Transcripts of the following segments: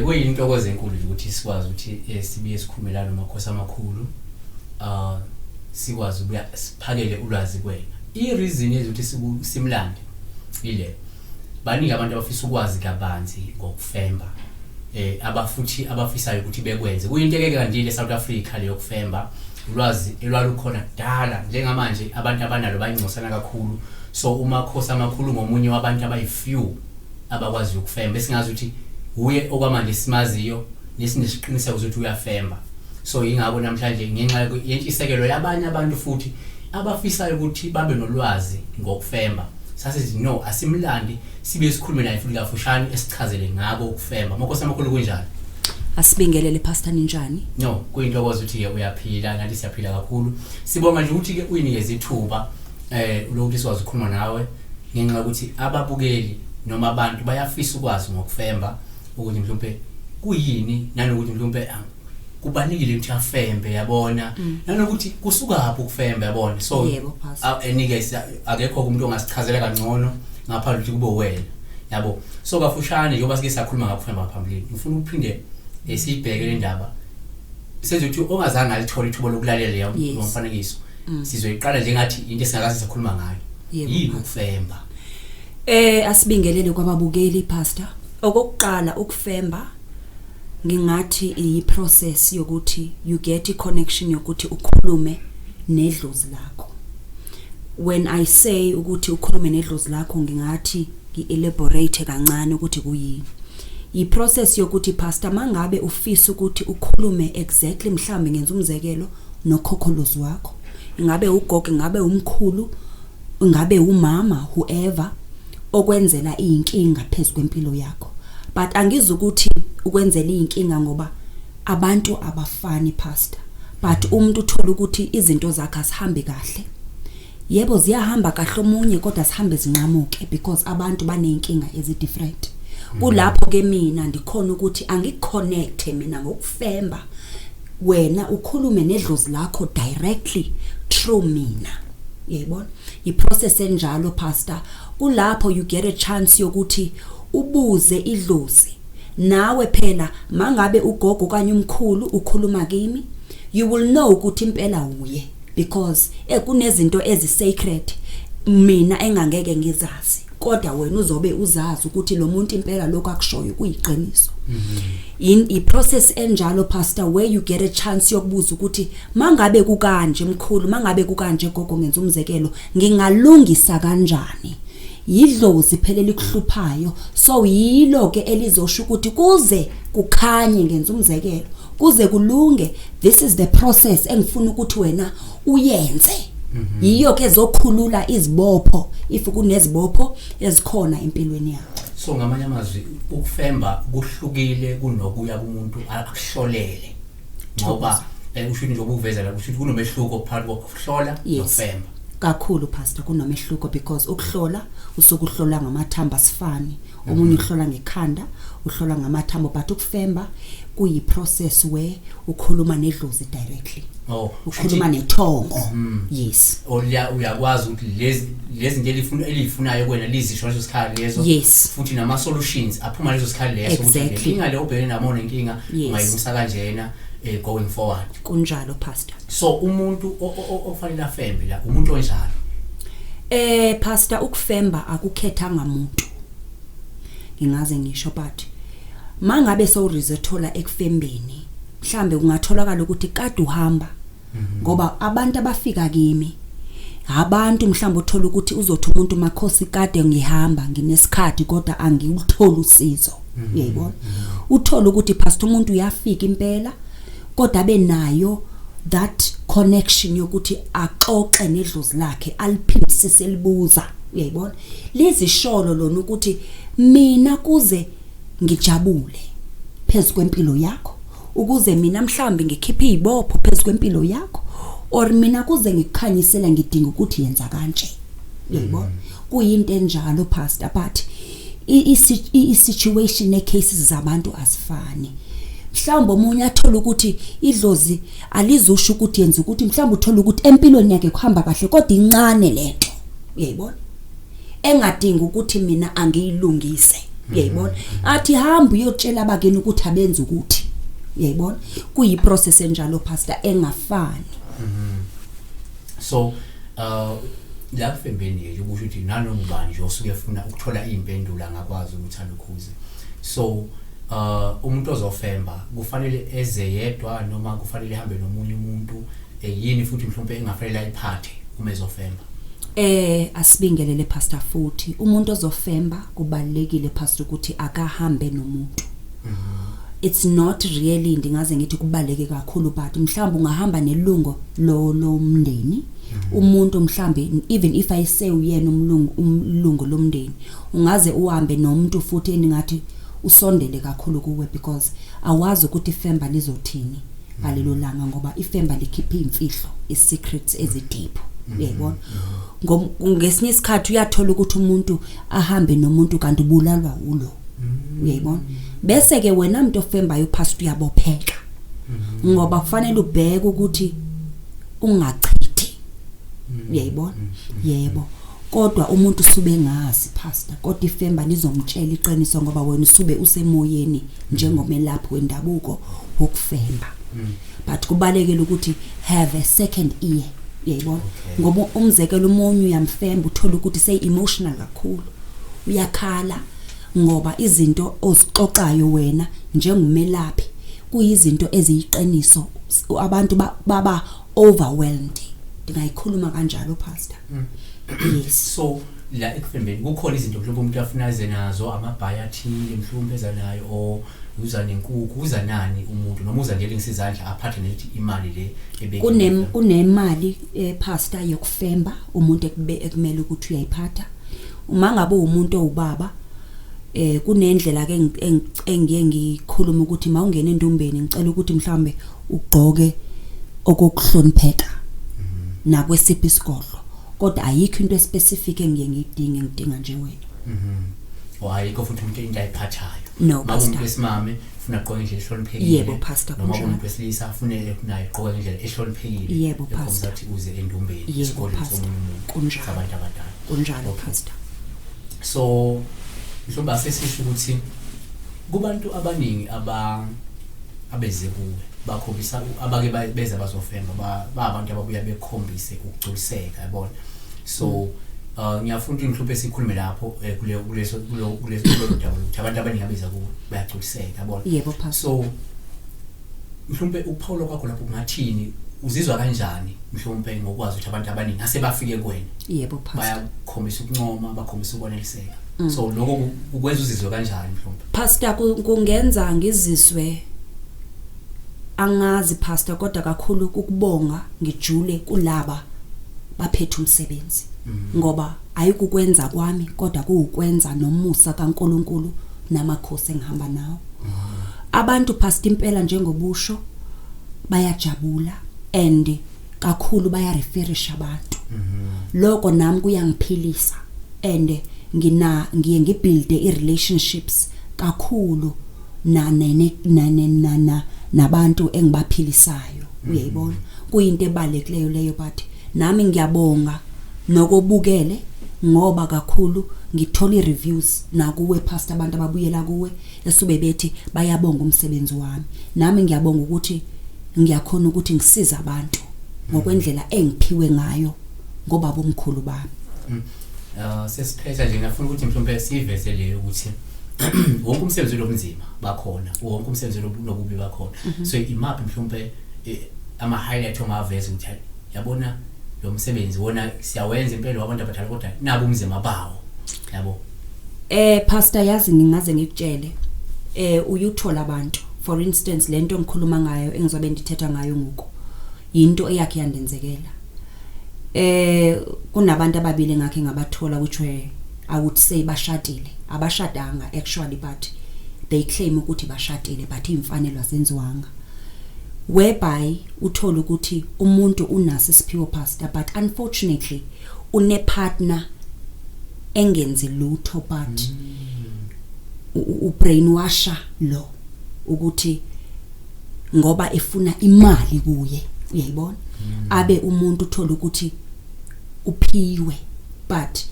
Kuyintokozo enkulu nje ukuthi sikwazi ukuthi sibuye sikhulume la nomakhosi amakhulu, sikwazi ukuya siphakele ulwazi kuwena. I-reason yenza ukuthi simlande ile, baningi abantu abafisa ukwazi kabanzi ngokufemba, abafuthi abafisayo ukuthi bekwenze. Kuyinto ekeke kandile eSouth Africa leyo kufemba, ulwazi elwalukhona kudala. Njengamanje abantu abanalo bayingcosana kakhulu, so umakhosi amakhulu ngomunye wabantu abayi-few abakwaziyo ukufemba, esingazi ukuthi uye okwamanje simaziyo nesinesiqiniseko ukuthi uyafemba. So yingakho namhlanje, ngenxa yentshisekelo yabanye abantu futhi abafisayo ukuthi babe nolwazi ngokufemba, sasithi no, asimlandi sibe sikhulume naye futhi kafushane esichazele ngako ukufemba. Makhosi amakhulu, kunjani? Asibingelele, Pastor, ninjani? No, kuyintokozo ukuthi-ke uyaphila, nathi siyaphila kakhulu. Sibonga nje ukuthi-ke uyinikeze ithuba lokuthi sikwazi ukukhuluma nawe, ngenxa yokuthi ababukeli noma abantu bayafisa ukwazi ngokufemba, ukuthi mhlawumbe kuyini, nanokuthi mhlawumbe kubalulekile ukuthi afembe, yabona, nanokuthi kusukaphi ukufemba, yabona. So Yebo, Pastor. Enike akekho umuntu ongasichazela kangcono ngaphandle ukuthi kube wena, yabo. So kafushane, njengoba sike sakhuluma ngakufemba ngaphambilini, ngifuna ukuphinde siyibheke le ndaba, senze ukuthi ongazange alithola ithuba lokulalela leyo mfanekiso, sizoyiqala njengathi into esingakaze sakhuluma ngayo. Yini Pastor. ukufemba? Asibingelele kwababukeli, Pastor. Okokuqala, ukufemba ngingathi i-process yokuthi you get i-connection yokuthi ukhulume nedlozi lakho. When I say ukuthi ukhulume nedlozi lakho, ngingathi ngi-elaborate kancane ukuthi kuyini. I-process yokuthi, Pastor, mangabe ufisa ukuthi ukhulume exactly, mhlambe ngenza umzekelo, nokhokholozi wakho, ingabe ugogo, ingabe umkhulu, ingabe umama, whoever okwenzela inkinga phezulu kwempilo yakho. But angizukuthi ukwenzela inkinga, ngoba abantu abafani, Pastor, but umuntu uthola ukuthi izinto zakhe asihambi kahle. Yebo, ziyahamba kahle omunye, kodwa sihambe zinqamuke because abantu baneyinkinga ezi different. Kulapho ke mina ndikhona ukuthi angiconnect mina ngokufemba, wena ukhulume nedlozi lakho directly through mina, yayibona. I-process enjalo, Pastor. Kulapho you get a chance yokuthi ubuze idlozi nawe phela. Mangabe ugogo okanye umkhulu ukhuluma kimi, you will know ukuthi impela uye, because kunezinto ezi-sacred mina engangeke ngizazi, kodwa wena uzobe uzazi ukuthi lo muntu impela lokho akushoyo kuyiqiniso. In i-process enjalo, Pastor, where you get a chance yokubuza ukuthi mangabe kukanje mkhulu, mangabe kukanje gogo, ngenza umzekelo, ngingalungisa kanjani? Yidlozi phela elikuhluphayo, so yilo ke elizosho ukuthi kuze kukhanye, ngenza umzekelo, kuze kulunge, this is the process engifuna ukuthi wena uyenze. Yiyo ke ezokhulula izibopho if kunezibopho ezikhona empilweni yakho. So ngamanye amazwi, ukufemba kuhlukile kunokuya kumuntu akuhlolele, ngoba usho nje ukuveza la, kusho ukuthi kunomehluko phakathi kokuhlola nokufemba. Kakhulu, Pastor, kunomehluko, because ukuhlola usuke uhlola ngamathambo, asifani. Omunye uhlola ngekhanda, uhlola ngamathambo, but ukufemba kuyi process where ukhuluma nedlozi directly. Ukhuluma nethongo, yes. Olya uyakwazi ukuthi lezi zinto elifuna eliyifunayo kuwena lizisho leso sikhathi lezo, futhi nama solutions aphuma leso sikhathi leso, ukuthi le nkinga le obhekene namo nenkinga ungayilungisa kanjena going forward. Kunjalo, Pastor. So umuntu ofanele afembe la umuntu onjalo? Pastor, ukufemba akukhethanga umuntu, ngingaze ngisho, but mangabe sowuresorthola ekufembeni, mhlambe kungatholakala ukuthi kade uhamba, ngoba abantu abafika kimi abantu mhlawumbe uthola ukuthi uzothi umuntu, "Makhosi, kade ngihamba nginesikhathi kodwa angiwutholi usizo," uyayibona. Uthola ukuthi, Pastor, umuntu uyafika impela kodwa abe nayo that connection yokuthi axoxe nedlozi lakhe, aliphimisise, libuza, uyayibona, lizisholo lona ukuthi mina kuze ngijabule phezulu kwempilo yakho, ukuze mina mhlambi ngikhiphe izibopho phezulu kwempilo yakho, or mina kuze ngikukhanyisela ngidinga ukuthi yenza kanje, uyayibona. Kuyinto enjalo, Pastor, but i-situation ne-cases zabantu azifani. Mhlawumbe omunye athola ukuthi idlozi alizusho ukuthi yenza ukuthi, mhlawumbe uthola ukuthi empilweni yakhe kuhamba kahle, kodwa incane lento, uyayibona, engadingi ukuthi mina angiyilungise, uyayibona. Athi hamba uyotshela abakini ukuthi abenze ukuthi, uyayibona. Kuyi-process enjalo, pastor, engafani. So la kufembeni nje kusho ukuthi nanoma ubani nje osuke efuna ukuthola iy'mpendulo angakwazi ukuthi alukhuze. So umuntu ozofemba kufanele eze yedwa noma kufanele ehambe nomunye umuntu? Yini futhi mhlawumbe engafanele ayiphathe uma ezofemba? Asibingelele, pastor, futhi umuntu ozofemba kubalekile, pastor, ukuthi akahambe nomuntu. It's not really, ndingaze ngithi kubaleke kakhulu, but mhlawumbe ungahamba nelungo lo lomndeni, umuntu mhlambe, even if I say uyena umlungu, umlungu lomndeni, ungaze uhambe nomuntu futhi engathi usondele kakhulu kuwe, because awazi ukuthi ifemba lizothini ngalelo langa, ngoba ifemba likhipha imfihlo, i-secrets ezi-deep, uyayibona. Ngesinye isikhathi uyathola ukuthi umuntu ahambe nomuntu kanti ubulalwa ulo, uyayibona. Bese ke wena umuntu ofembayo, pastor, uyabopheka, ngoba kufanele ubheke ukuthi ungachithi, uyayibona. Yebo, kodwa umuntu usube ngazi, pastor, kodwa ifemba lizomtshela iqiniso, ngoba wena usube usemoyeni njengomelaphi wendabuko wokufemba. But kubalekile ukuthi have a second ear, uyayibona, ngoba umzekelo, umunye uyamfemba, uthola ukuthi sey emotional kakhulu, uyakhala, ngoba izinto ozixoxayo wena njengomelaphi kuyizinto eziyiqiniso. Abantu baba overwhelmed, ndingayikhuluma kanjalo, pastor, yes. So la ekufembeni kukhona izinto mhlawumbe umuntu afuna aze nazo, amabhayi athile mhlawumbe eza nayo, or uza nenkukhu, uza nani umuntu, noma uza nje elengisa izandla, aphathe nethi imali le ebekiwe? Kunemali, pastor, yokufemba umuntu ekumele ukuthi uyayiphatha. Uma ngabe umuntu owubaba, kunendlela ke engiye ngikhuluma ukuthi mawungena endumbeni, ngicela ukuthi mhlambe ugqoke okokuhlonipheka nakwesiphi isigodlo, kodwa ayikho into e-specific engiye ngiyidinge, ngidinga nje wena. Oh, ayikho futhi umuntu into ayiphathayo? No, Uma pastor. kuwumuntu wesimame ufuna agqoke ngendlela ehloniphekile, Yebo, pastor, noma kunjalo. kuwumuntu wesilisa afune naye egqoke ngendlela ehloniphekile Yebo, ekhombisa pastor. ukuthi uze endumbeni, esigodlweni Pastor. somunye umuntu, Kunjalo. sabantu abadala. Kunjalo. Okay. Pastor. So mhlawumbe asesisho ukuthi kubantu abaningi abeze kuwe bakhombisa, abake beza bazofemba, ba abantu ababuya bekhombise ukugculiseka, yabona. So ngiyafuna ukuthi mhlawumbe sikhulume lapho, kule kuleso kulo kuleso kulolu daba ukuthi abantu abaningi abeza kuwe bayagculiseka, yabona. Yebo, pastor. So mhlawumbe ukuphawula kwakho lapho kungathini? Uzizwa kanjani mhlawumbe ngokwazi ukuthi abantu abaningi asebafike kuwena Yebo, pastor. bayakhombisa ukuncoma, bakhombisa ukwaneliseka? So lokho kukwenza uzizwe kanjani mhlawumbe? Pastor, kungenza ngizizwe, angazi, pastor, kodwa kakhulu ukubonga ngijule kulaba baphethe umsebenzi, ngoba ayikukwenza kwami, kodwa kuwukwenza nomusa kaNkuluNkulu namakhosi engihamba nawo. Abantu, pastor, impela njengobusho, bayajabula and kakhulu bayareferisha abantu. Lokho nami kuyangiphilisa and ngiye ngibuild i-relationships kakhulu na ne na na na nabantu engibaphilisayo, uyayibona. Kuyinto ebalulekileyo leyo, but nami ngiyabonga nokobukele, ngoba kakhulu ngithola i-reviews nakuwe, pastor, abantu ababuyela kuwe esube bethi bayabonga umsebenzi wami. Nami ngiyabonga ukuthi ngiyakhona ukuthi ngisize abantu ngokwendlela engiphiwe ngayo ngobaba omkhulu bami. Sesiphetha nje, ngiyafuna ukuthi mhlawumbe siveze leyo ukuthi wonke umsebenzi lobunzima bakhona, wonke umsebenzi lobubi bakhona. So imaphi mhlawumbe ama highlight ongaveza ukuthi hayi, yabona lo msebenzi wona siyawenza impela wabantu abadala, kodwa nabo umzima bawo, yabo? Pastor, yazi ngingaze ngikutshele, uyuthola abantu, for instance lento engikhuluma ngayo, engizobe ndithetha ngayo ngoku, into eyakhe yandenzekela. Kunabantu ababili engakhe ngabathola, which were, I would say, bashadile, abashadanga actually, but they claim ukuthi bashadile, but imfanelo azenziwanga, whereby uthola ukuthi umuntu unaso isiphiwo, pastor, but unfortunately une partner engenzi lutho, but ubrainwasha lo ukuthi Ngoba efuna imali kuye, uyayibona, abe umuntu uthola ukuthi uphiwe, but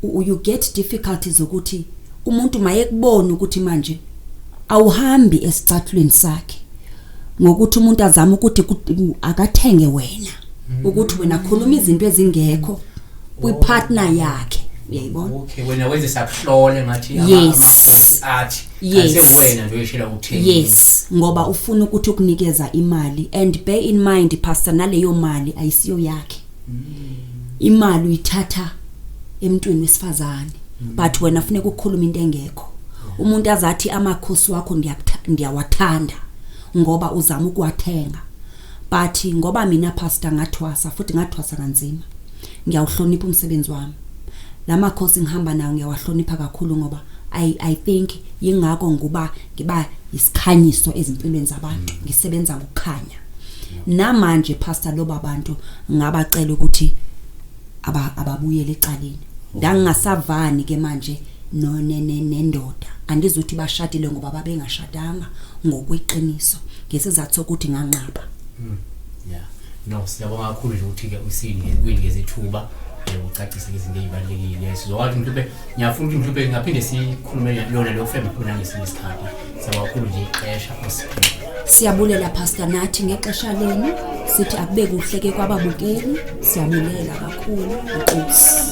you get difficulties ukuthi umuntu mayekubona ukuthi manje awuhambi esicathulweni sakhe, ngokuthi umuntu azama ukuthi akathenge wena, ukuthi wena khuluma izinto ezingekho kwipartner yakhe, uyayibona. Okay, wena wenze sakuhlole ngathi amakhosi athi asewena nje oyishela ukuthengisa. Yes, ngoba ufuna ukuthi ukunikeza imali, and bear in mind, pastor, naleyo mali ayisiyo yakhe. Imali uyithatha emntwini wesifazane, but wena funeka ukukhuluma into engekho, umuntu azathi amakhosi wakho ndiyawathanda, ngoba uzama ukuwathenga. But ngoba mina, pastor, ngathwasa futhi ngathwasa kanzima, ngiyawuhlonipha umsebenzi wami. Lamakhosi ngihamba nawo ngiyawahlonipha kakhulu, ngoba I think yingakho nguba ngiba isikhanyiso ezimpilweni zabantu, ngisebenza ngokukhanya. Namanje, pastor, loba bantu ngabacela ukuthi ababuyele ecaleni. Ndangingasavani ke manje no nendoda, andizuthi bashadile ngoba babengashadanga ngokweqiniso, ngesizathu sokuthi nganqaba. Yeah, no, siyabonga kakhulu nje ukuthi ke usinike, uyinikeze ithuba ucacise izinto ezibalulekile. Sizokwazi mhlawumbe, ngiyafuna ukuthi mhlawumbe ngaphinde sikhulume yona leyo femba khona ngesinye isikhathi. Siyabonga kakhulu nje ixesha osiphile. Siyabulela, pastor, nathi ngexesha lenu. Sithi akube kuhle ke kwababukeli. Siyabulela kakhulu, inkosi.